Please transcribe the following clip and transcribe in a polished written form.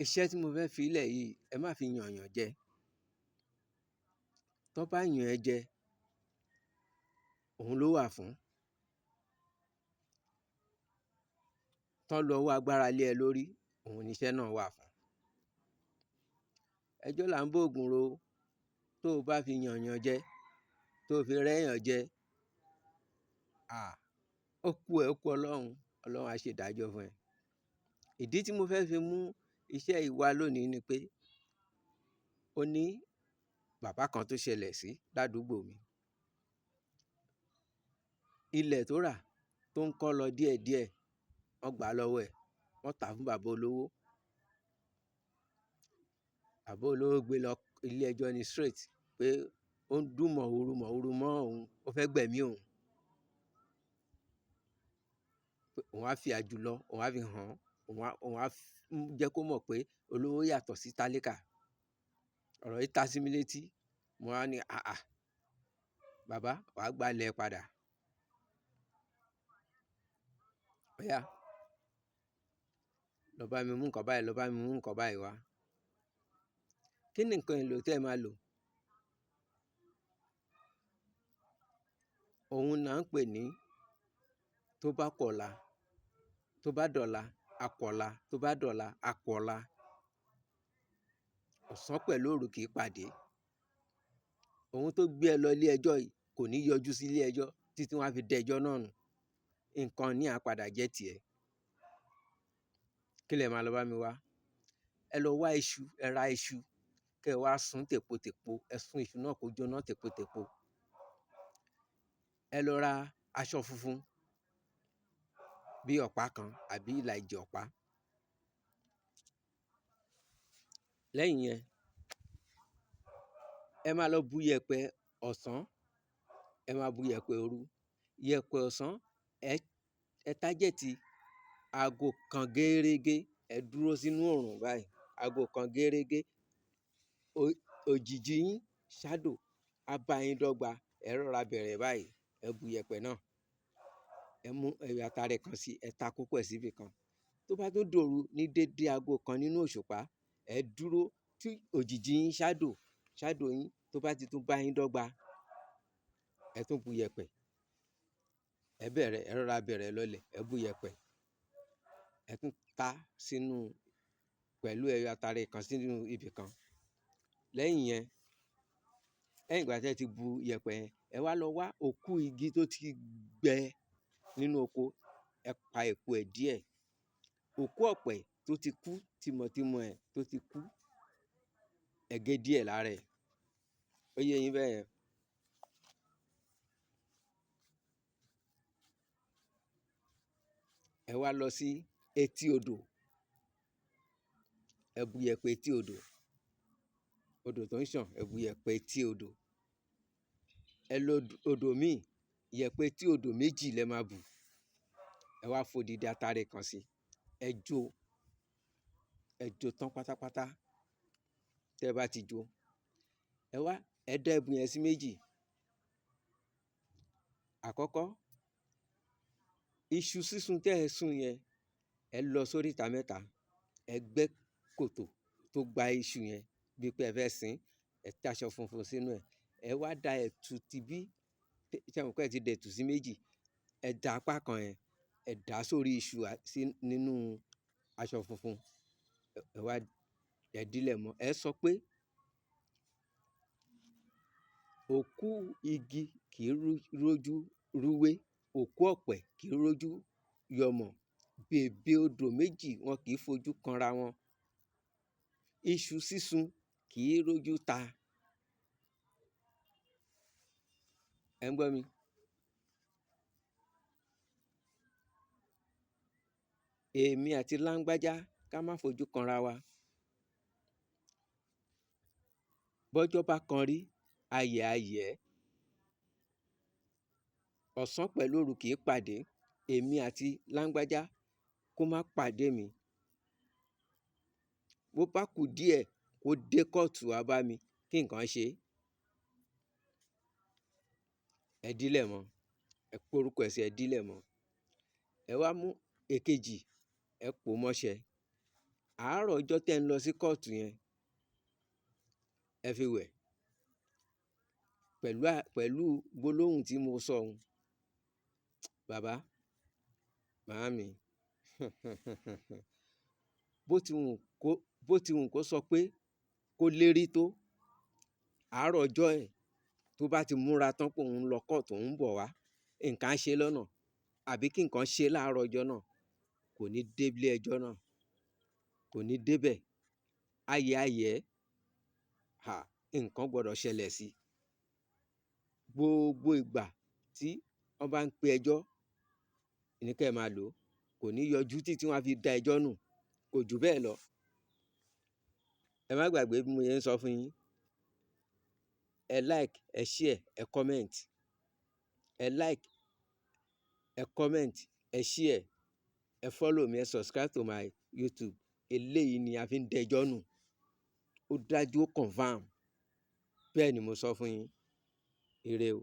Iṣẹ́ tí mo fẹ́ fi lẹ̀ yìí, ẹ má fi yànyàn jẹ. Tán bá yàn ẹ́ jẹ, òun ló wà fún. Tán lo ọwọ́ agbára lé ẹ lórí, òun niṣẹ́ náà wà fún. Ẹjọ́ là ń bóògùn rò o. Tó o bá fi yànyàn jẹ, tó o fi rẹ́yàn jẹ, ó kú ẹ, ó kú Ọlọ́run, Ọlọ́run á ṣèdájọ́ fún ẹ. Ìdí tí mo fẹ́ fi mú iṣẹ́ yìí wá lónìí ni pé ó ní bàbá kan tó ṣẹlẹ̀ sí ládùúgbò mi. Ilẹ̀ tó rà tó ń kọ́ lọ díẹ̀díẹ̀, wọ́n gbà á lọ́wọ́ ẹ̀, wọ́n tà á fún bàbá olówó. Bàbá olówó gbé lọ ilé ẹjọ́ ní straight pé ó ń dún mọ̀húrú mọ̀húrú mọ́ òun, ó fẹ́ gbẹ̀mí òun. Pé òun á fi àjùlọ, òun á fi hàn án, òun á jẹ́ kó mọ̀ pé olówó yàtọ̀ sí tálíkà. Ọ̀rọ̀ yìí ta sí mi létí. Mo wá ní, àà, bàbá, wàá gba ilẹ̀ padà. Óyá, lọ bá mi mú nǹkan báyìí, lọ bá mi mú nǹkan báyìí wá. Kí ni nǹkan èlò tí ẹ máa lò? Òun là ń pè ní tó bá kọ̀la, tó bá dọ̀la, a kọ̀la, tó bá dọ̀la, a kọ̀la. Ọ̀sán pẹ̀lú òru kì í pàdé. Òun tó gbé ẹ lọ ilé ẹjọ́ yìí kò ní yọjú sí ilé ẹjọ́ títí wọ́n á fi dẹ ẹjọ́ náà nù. Nǹkan ní á padà jẹ́ tiẹ̀. Kí lẹ máa lọ bá mi wá? Ẹ lọ wá iṣu, ẹ ra iṣu, kẹ́ ẹ wá sun tèpotèpo, ẹ sun iṣu náà kó jóná tèpotèpo. Ẹ lọ ra aṣọ funfun bí ọ̀pá kan àbí ìlàjì ọ̀pá. Lẹ́yìn yẹn, ẹ máa lọ bu yẹ̀pẹ̀ ọ̀sán, ẹ máa bu yẹ̀pẹ̀ òru. Yẹ̀pẹ̀ ọ̀sán, ẹ tájẹ̀tì aago kan géérégé, ẹ dúró sínú òòrùn báyìí, aago kan géérégé. Òjìji yín, shadow, á bá yín dọ́gba, ẹ rọra bẹ̀rẹ̀ báyìí, ẹ bu yẹ̀pẹ̀ náà. Ẹ mú ẹyọ atare kan sí, ẹ ta kókó ẹ̀ síbì kan. Tó bá tún dòru ní dédé aago kan nínú òṣùpá, ẹ dúró tí òjìji yín, shadow, shadow yín tó bá ti tún bá yín dọ́gba, ẹ tún bu yẹ̀pẹ̀. Ẹ bẹ̀rẹ̀, ẹ rọra bẹ̀rẹ̀ lọlẹ̀, ẹ bu yẹ̀pẹ̀. Ẹ tún ta sínú pẹ̀lú ẹyọ atare kan sínú ibì kan. Lẹ́yìn yẹn, lẹ́yìn ìgbà tí ẹ ti bu yẹ̀pẹ̀ yẹn, ẹ wá lọ wá òkú igi tó ti gbẹ nínú oko, ẹ pa èpo ẹ̀ díẹ̀. Òkú ọ̀pẹ tó ti kú, tímọ̀tímọ̀ ẹ̀ tó ti kú, ẹ gé díẹ̀ lára ẹ̀. Ó yé yín bẹ́ẹ̀ yẹn? Ẹ wá lọ sí etí odò. Ẹ bu yẹ̀pẹ̀ etí odò. Odò tó ń ṣàn, ẹ bu yẹ̀pẹ̀ etí odò. Ẹ lọ odò míì, yẹ̀pẹ̀ etí odò méjì lẹ máa bù. Ẹ wá fodidi atare kan sí. Ẹ jó, ẹ jó tán pátápátá. Tẹ́ ẹ bá ti jó, ẹ wá, ẹ dá ẹbu yẹn sí méjì. Àkọ́kọ́, iṣu sísun tẹ́ ẹ sun yẹn, ẹ lọ sórí ìta mẹ́ta, ẹ gbẹ́ kòtò tó gba iṣu yẹn bí pé ẹ fẹ́ sin, ẹ tẹ́ aṣọ funfun sínú ẹ̀, ẹ wá da ẹ̀tù tibí, ṣé ẹ mọ̀ pé ẹ ti dẹ̀tù sí méjì, ẹ da apá kan yẹn, ẹ dà á sórí iṣu sí nínú aṣọ funfun, ẹ wá, ẹ dílẹ̀ mọ́. Ẹ sọ pé òkú igi kì í rójú rúwé, òkú ọ̀pẹ kì í rójú yọmọ̀, bèbè odò méjì wọn kì í fojú kanra wọn. Iṣu sísun kì í rójú ta. Ẹ ń gbọ́ mi? Èmi àti láńgbájá ká má fojú kanra wa. Bọ́jọ́ bá kan rí, ayẹ̀ á yẹ̀. Ọ̀sán pẹ̀lú òru kì í pàdé. Èmi àti láńgbájá kó má pàdé mi. Bó bá kù díẹ̀ kó dé kóòtù wá bá mi kí nǹkan ṣe. Ẹ dílẹ̀ mọ́, ẹ porúkọ ẹ̀ sí, ẹ dílẹ̀ mọ́. Ẹ wá mú èkejì, ẹ pò mọ́ṣẹ. Àárọ̀ ọjọ́ tẹ́ ń lọ sí kóòtù yẹn, ẹ fi wẹ̀ pẹ̀lú gbólóhùn tí mo sọ òun. Bàbá, màámi, bó ti wù kó sọ pé kó lérí tó, àárọ̀ ọjọ́ ẹ̀ tó bá ti múra tán pé òun lọ kóòtù, òun ń bọ̀ wá, nǹkan á ṣe lọ́nà àbí kí nǹkan ṣe láàárọ̀ ọjọ́ náà, kò ní dé ilé ẹjọ́ náà, kò ní débẹ̀. Ayẹ̀ ayẹ̀ ẹ́, nǹkan gbọ́dọ̀ ṣẹlẹ̀ sí i. Gbogbo ìgbà tí wọ́n bá ń pe ẹjọ́ ní kẹ́ ẹ máa lò ó, kò ní yọjú títí wọ́n á fi da ẹjọ́ nù, kò jù bẹ́ẹ̀ lọ. Ẹ má gbàgbé bí mo ṣe ń sọ fún yín. Ẹ like, ẹ share, ẹ comment. Ẹ like, ẹ comment, ẹ share, ẹ follow mi, ẹ subscribe to my YouTube. Eléyìí ni a fi ń dẹjọ́ nù. Ó dájú, ó confirm. Bẹ́ẹ̀ ni mo sọ fún yín. Ire o.